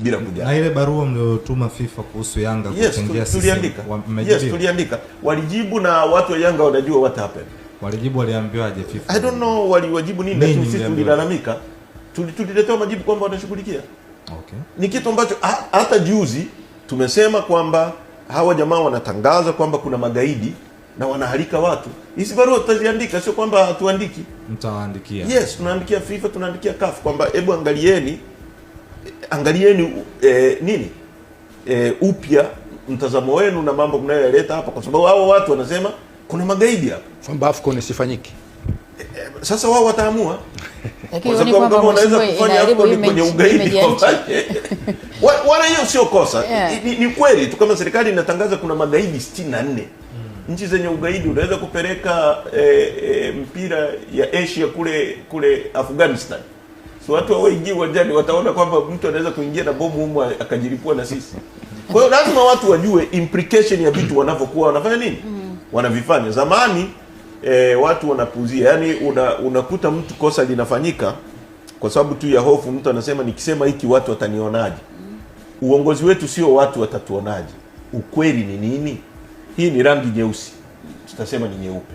bila kujali. Na ile barua mliotuma FIFA kuhusu Yanga kuchangia sisi, tuliandika. Yes, tuliandika. Walijibu na watu wa Yanga wanajua what happened. Walijibu, waliambiwaje FIFA? I don't know waliwajibu nini, lakini sisi tulilalamika. Tuliletewa majibu kwamba wanashughulikia. Okay. Ni kitu ambacho hata juzi tumesema kwamba hawa jamaa wanatangaza kwamba kuna magaidi na wanahalika watu. Hizi barua tutaziandika, sio kwamba hatuandiki. Mtawaandikia. Yes, tunaandikia FIFA, tunaandikia CAF kwamba hebu angalieni nini? Upya mtazamo wenu na mambo mnayoyaleta hapa, kwa sababu hao watu wanasema kuna magaidi hapa. Kwamba AFCON isifanyike. Sasa wao wataamua. Lakini ni kwamba wanaweza kufanya AFCON kwenye ugaidi. Wala hiyo sio kosa. Yeah. Ni kweli tu kama serikali inatangaza kuna magaidi 64. Nchi zenye ugaidi unaweza kupeleka mpira ya Asia kule Afghanistan. So watu hawaingii uwanjani, wataona kwamba mtu anaweza kuingia na bomu humu akajilipua na sisi. Kwa hiyo lazima watu wajue implication ya vitu wanavyokuwa wanafanya nini? Wanavifanya. Zamani watu wanapuzia. Yaani unakuta mtu kosa linafanyika kwa sababu tu ya hofu, mtu anasema nikisema hiki watu watanionaje? Uongozi wetu sio watu watatuonaje. Ukweli ni nini? Hii ni rangi nyeusi, tutasema ni nyeupe.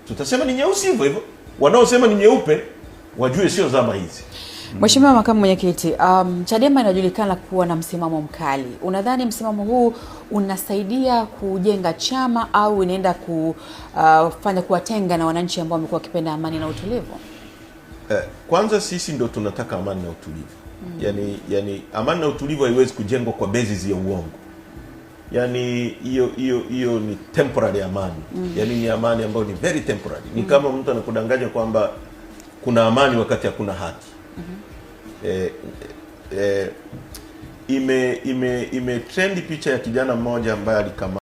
Tutasema ni nyeusi hivyo hivyo. Wanaosema ni nyeupe wajue sio zama hizi. Mheshimiwa Makamu Mwenyekiti, Chadema inajulikana kuwa na msimamo mkali. Unadhani msimamo huu unasaidia kujenga chama au inaenda kufanya kuwatenga na wananchi ambao wamekuwa wakipenda amani na utulivu? Kwanza sisi ndio tunataka amani na utulivu. Yaani amani na utulivu haiwezi kujengwa kwa basis ya uongo. Yaani hiyo ni temporary amani. Yaani ni amani ambayo ni very temporary. Ni kama mtu anakudanganya kwamba kuna amani wakati hakuna haki. Ime trend picha ya kijana mmoja ambaye alikamata